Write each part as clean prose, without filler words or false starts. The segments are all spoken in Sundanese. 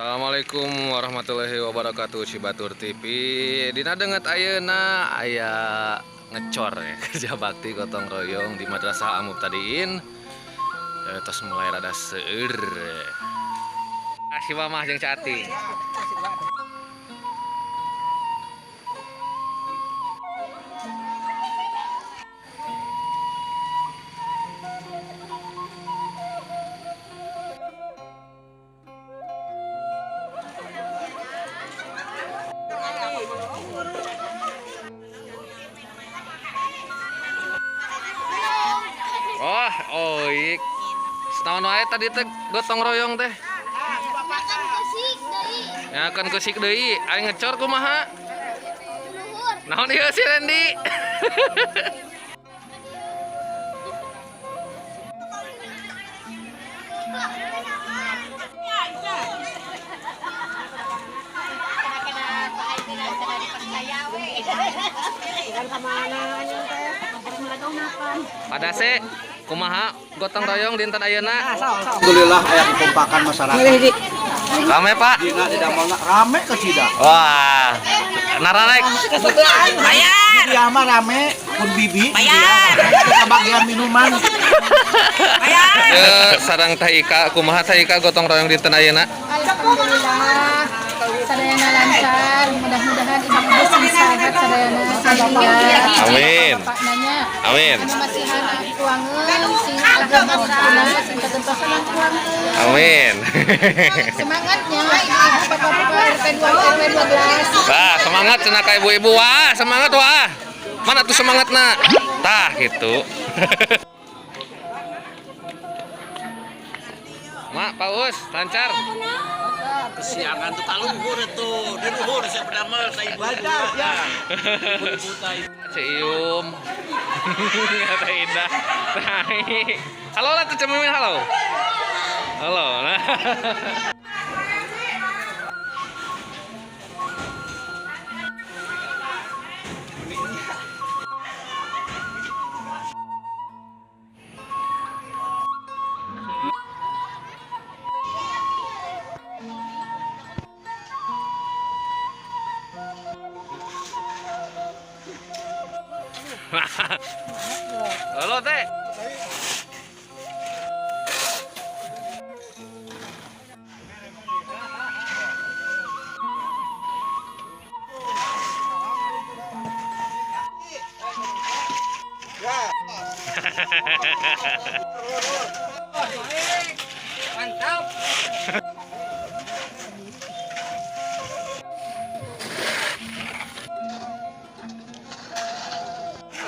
Assalamualaikum warahmatullahi wabarakatuh. Cibatur TV dina denget ayeuna aya ngecor ya, kerja bakti gotong royong di Madrasah Al-Mubtadiin. Tos mulai rada seueur. Si mamah jeung Cati. Oh, oik. Setahun wae tadi teh gotong royong teh. Ya kan kesik deui, aing ngecor kumaha? Naon ieu si Randy? Pada se kumaha gotong royong dinten ayeuna? Alhamdulillah aya kekompakan masyarakat. Rame Pak? Dina tidak mau rame ke tidak. Wah, nararek. Bayar. Dia mah rame pun bibi. Bayar. Kebagian minuman. Bayar. Sarang Teh Ika, kumaha Teh Ika gotong royong dinten ayeuna? Alhamdulillah, sadayana lancar, mudah-mudahan ibu sing sehat sadayana sadaya. Amin. Bapak nanya. Amin. Anu masihan tuangeun sing ageng waktuna sing kagentosan tuangeun. Amin. Semangatnya ibu bapak-bapak RT 2 RW 12. Wah, semangat cenah ka ibu-ibu. Wah, semangat wah. Mana tuh semangatna? Tah gitu. Mak, Paus, lancar. Kesiangan tuh kaluhur itu. Di luhur saya berdamel saya ibu. Lancar ya. Cium. Kata Indah. Halo lah tuh Cemimin, halo. Halo. Nah. Halo teh. Mantap.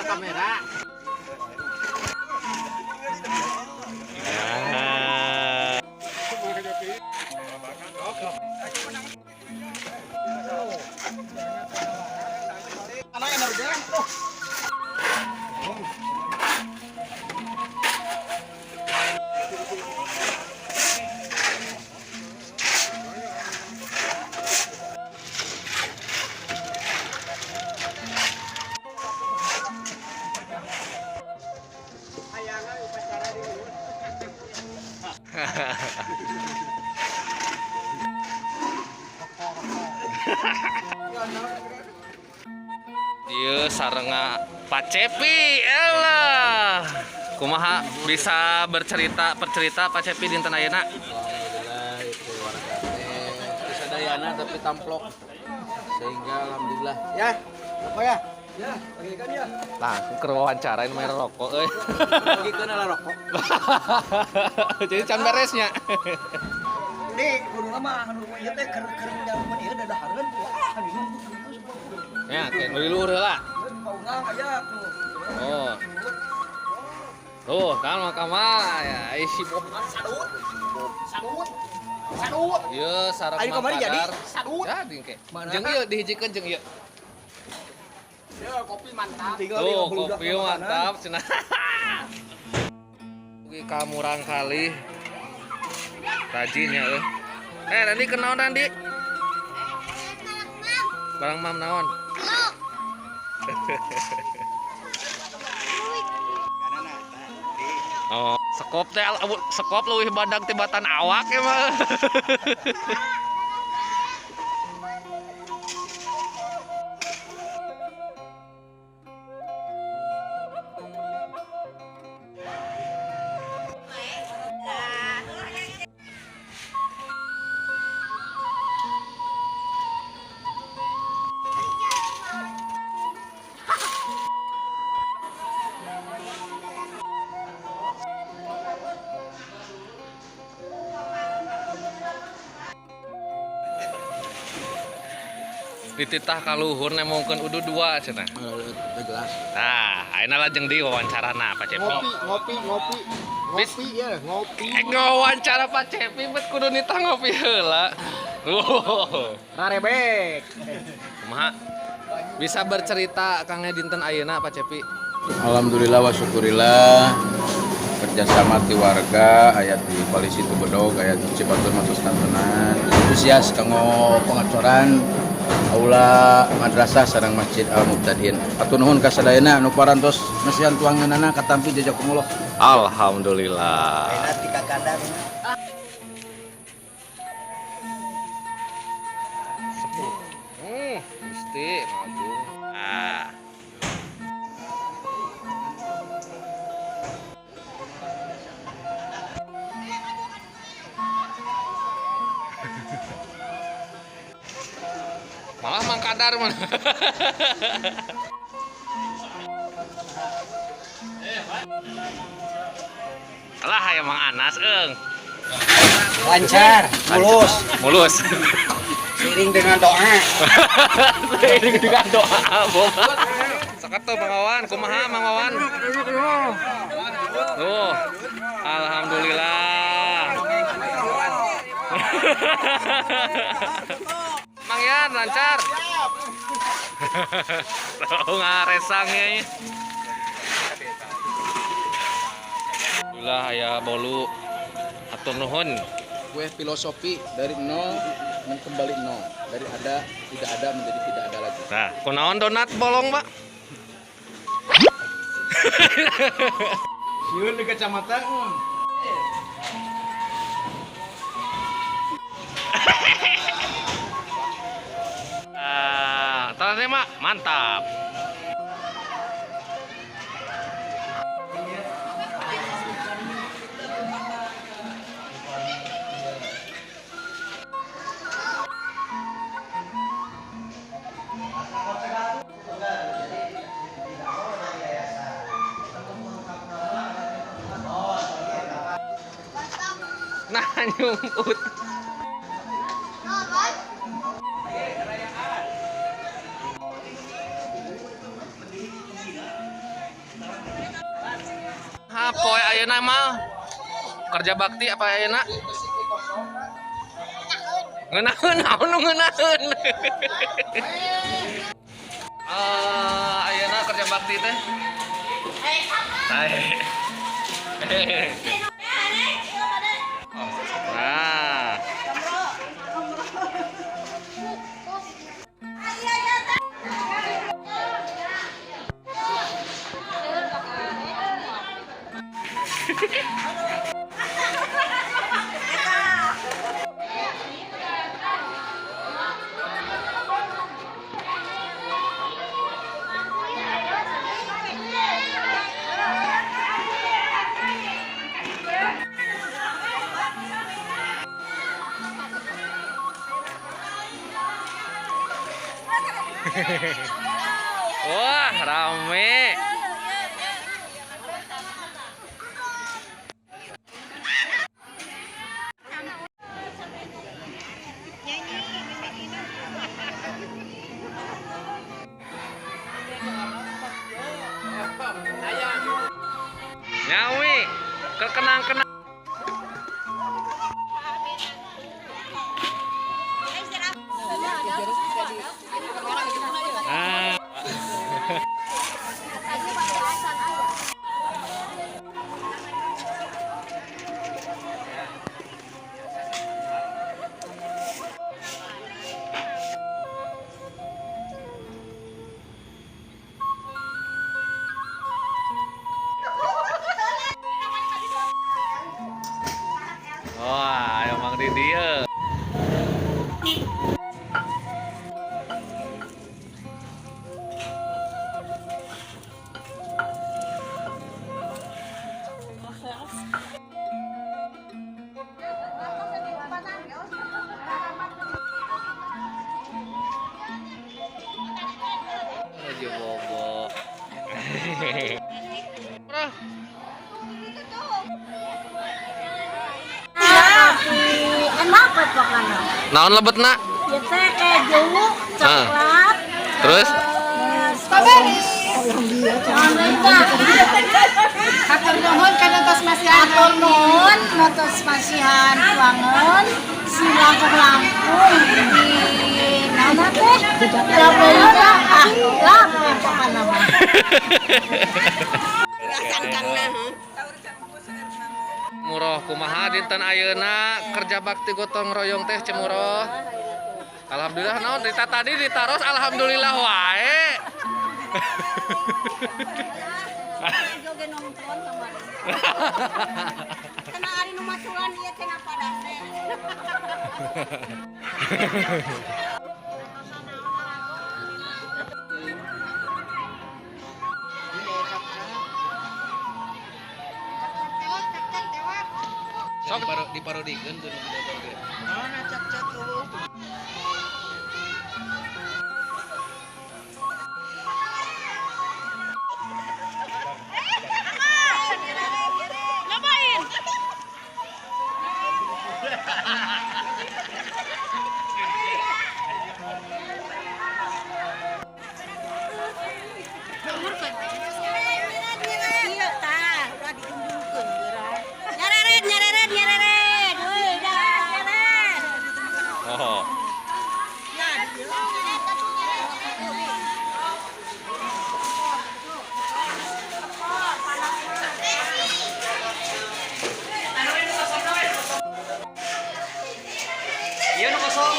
Kamera. Ieu sarenga Pak Cepi, elah. Kumaha bisa bercerita percerita Pak Cepi dinten ayeuna? Alhamdulillah keluarga teh sadayana tapi tamplok sehingga alhamdulillah ya apa ya ya bagikan ya Langsung keur wawancarain main rokok euy. bagikan ala rokok. Jadi can beresnya. Di kudu mah anu ieu teh keur keur jaman ieu dadahareun wah anu Ya, kayak nu di luhur heula. paungang aya tuh. Oh. Tuh, kan mah ya isi pop. Sadut sadut sadut. Ieu sareng Ayo kamari jadi sadut. Jadi engke. Jeung ieu dihijikeun jeung ieu. Ya kopi mantap. Tuh, kopi mantap cenah. Ugi ka murang kali. Rajin ya euy. Randi kenaon Randi? Barang mam naon? Oh, sekop teh sekop leuwih badag tibatan awak ya mah. Dititah ka luhur nembongkeun udud dua cenah. Udah gelas. Nah, ayeuna lajeng di wawancarana Pak Cepi. Ngopi, ngopi, ngopi. Ngopi ya, ngopi. Eh, ngawawancara Pak Cepi bet kudu nitah ngopi heula. Wow. Rarebek. Kumaha? Bisa bercerita Kang dinten ayeuna, Pak Cepi? Alhamdulillah wa syukurillah, kerjasama ti warga aya di koalisi Tubedog, aya di Cibatur masuk kantonan antusias kanggo pengecoran aula madrasah sareng Masjid Al Mubtadiin. Hatur nuhun ka sadayana anu parantos masihan tuangeunana, katampi, jazakumullah. Alhamdulillah. Gusti, ngagung. Ah. Malah Mang Kadar mah. Alah, aya Mang Anas eung. Lancar, mulus. Mulus. Seiring dengan doa. Seiring dengan doa, Boba. Saketo Mang Wawan, kumaha Mang Wawan? Tuh. Alhamdulillah. Mang Yan lancar. Tahu ngaresang ya. Alhamdulillah aya bolu. Hatur nuhun. Kue filosofi dari nol kembali nol, dari ada tidak ada menjadi tidak ada lagi. Nah, kunaon donat bolong, Pak? Sieun di kacamata. Ah, terus Mak, mantap. Nah, nyumput. Ha, poe ayeuna mah kerja bakti apa ayeuna? Ngeunaheun, naon nu ngeunaheun? Eh, ayeuna kerja bakti teh. Hai. Nah. Wah, rame. Nyawi, kekenang-kenang. Ah. Wah, emang di dia. Aja bobo. Bro. Enak pokoknya. Naon lebetna? Ieu teh keju, coklat. Terus? Strawberry. Hatur nuhun kana tos masihan. Hatur nuhun nu tos masihan tuangan si langkung-langkung di naon teh? Jaboida ah, lah pokokna mah. Muroh kumaha dinten ayeuna kerja bakti gotong royong teh Cemuroh. Alhamdulillah naon Rita tadi ditaros alhamdulillah wae. Joge nonton kemarin. Kena ari nu maculan ieu cenah padas teh. Sok Diparodikeun tuh nu pidato ge. Iya tah, ulah diunjungkeun geura. Nyareret nyareret nyareret. Euy, dah nyareret. Oh. Nah, Iya nu kosong.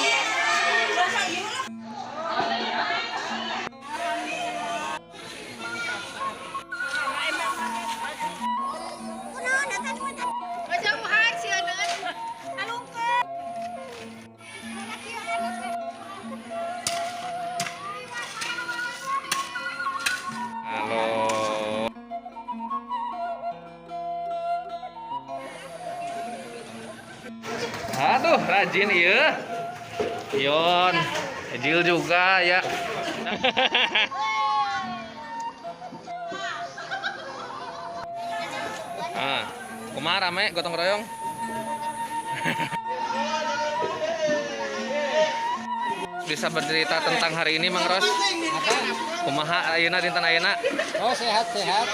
Ngajauhan sieun. Alungkeun. Halo. Aduh, rajin iya. Ion, Ejil juga ya. Ah, kumaha rame gotong royong? Bisa bercerita tentang hari ini Mang Ros? Kumaha ayeuna dinten ayeuna? Oh, sehat sehat.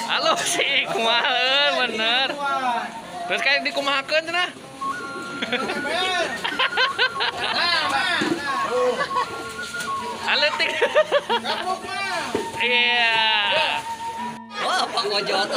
Halo sih, kumaha euy, bener. Terus kayak dikumahakeun cenah. Aletik. Iya. Wah, Pak Ojot.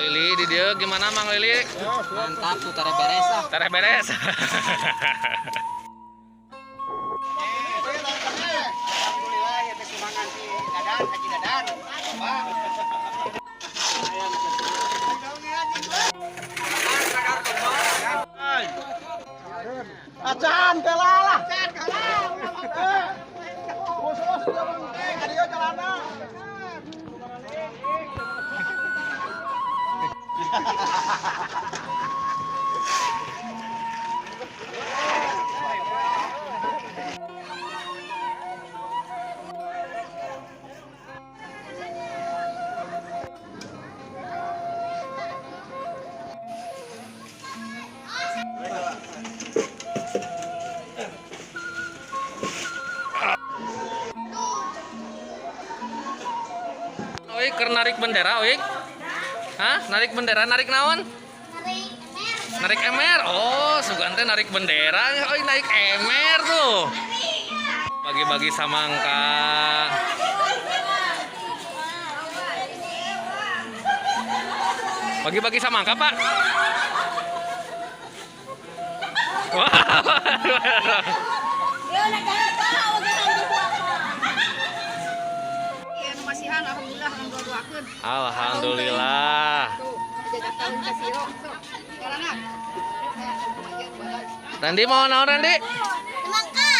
Lili di dia gimana Mang Lili? Mantap tuh tare beres ah. Tereh beres. Alhamdulillah ya teh sumbangan si Dadan, Haji Dadan. Pak. Acan teh lah. Khusus dia bangke, kadieu jalana. Oi, keur narik bendera, oi. Hah? Narik bendera, narik naon? Narik emer. Oh, sugan teh narik bendera, oi naik emer tuh. Bagi-bagi samangka. Bagi-bagi samangka, Pak. Wah. Ieu nu masihan alhamdulillah anu doakeun. Alhamdulillah. Tuh. Randy mau naon Randy? Semangka.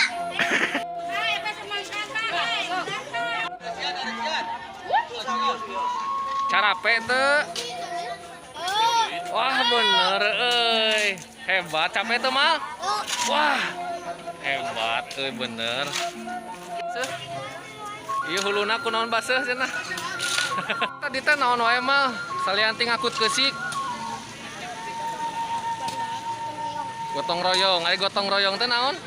Carape teu? Wah bener euy. Hebat capek tuh mal? Wah. Hebat euy bener. Seuh. Ieu huluna kunaon baseuh cenah. Tadi teh naon wae mal? Salian ti ngakut keusik. Gotong royong, ai gotong royong teh naon?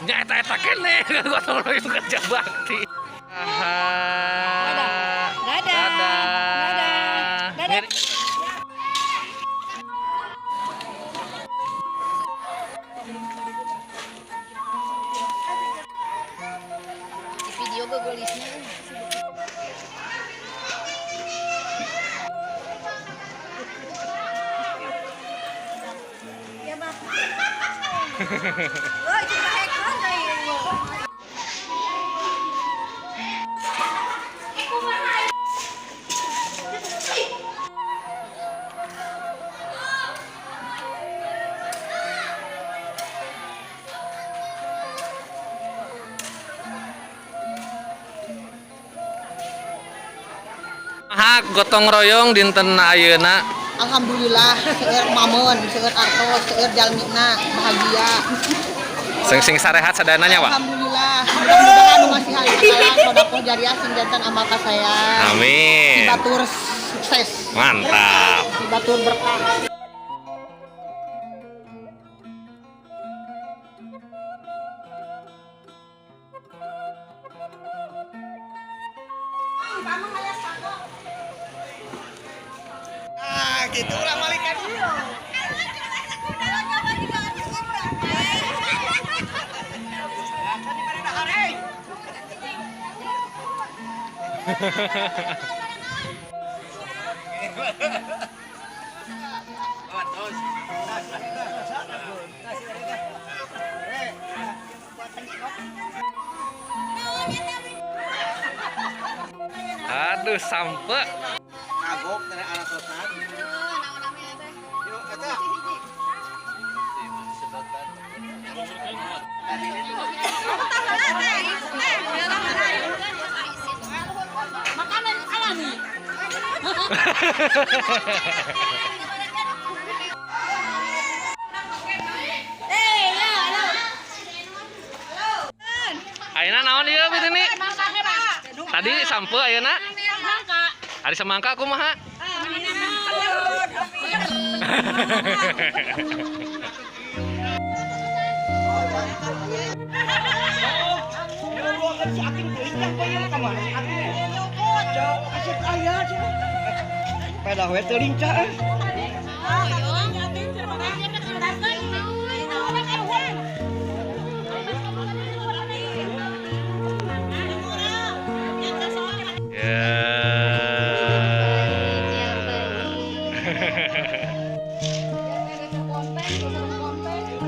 Nya eta eta keneh gotong royong kerja bakti. Aha. Dadah. Dadah. Dadah. Dadah. Di video gue gelisnya. Oh, itu bahekeun deui. Hak gotong royong dinten ayeuna. Alhamdulillah, seueur mameun, seueur artos, seueur jalmina, bahagia. Sing sing sarehat sadayana nya, Pak. Alhamdulillah, mudah-mudahan nu masihan sakalan sedekah jariah sing janten amal kasayang. Amin. Si batur sukses. Mantap. Si batur berkah. Ah, gitu lah malaikat. Aduh, sampe. Kagok dari anak sultan. Yuk, eta. Makanan alami. Ayeuna naon ieu Bitini? Tadi sampe ayeuna? Ari semangka kumaha? Pedah we teu lincah. Ya.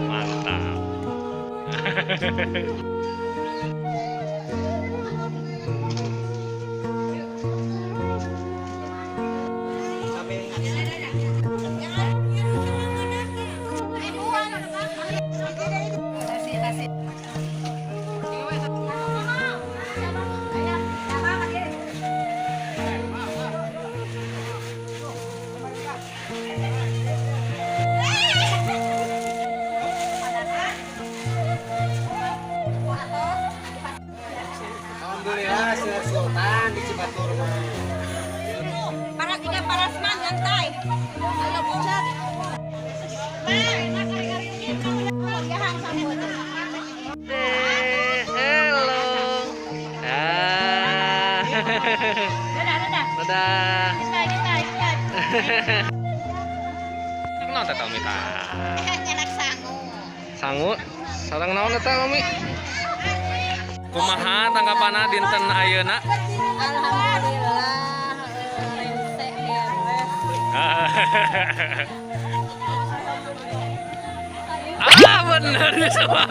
Mantap. Alhamdulillah seueur sultan di Cibatur mah. Para tiga parasman nyantai. Halo pucat. Hello. Ah. Dadah, dadah. Dadah. Kita, kita, kita. Naon teh Umi tah? Enak sangu. Sangu sareng naon eta Umi? Kumaha tanggapanna dinten ayeuna? Alhamdulillah, rengse beres. Ah, bener sama.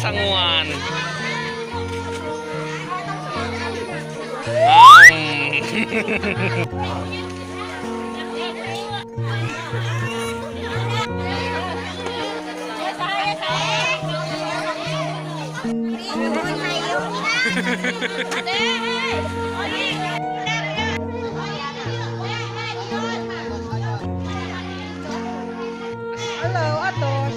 Sanguan. Halo, atos.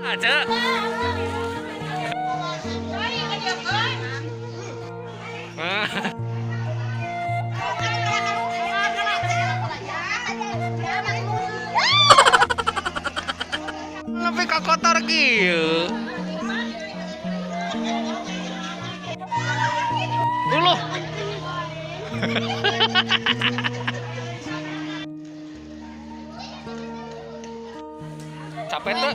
Aja. Lebih ke kotor kieu. Dulu. Capek tuh.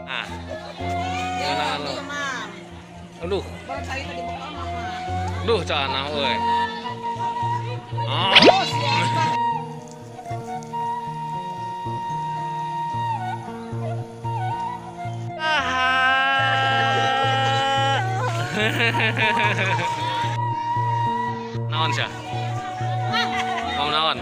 Ah. Gimana lu? Aduh. Duh, canah euy. Oh. Naon sih? Mau naon?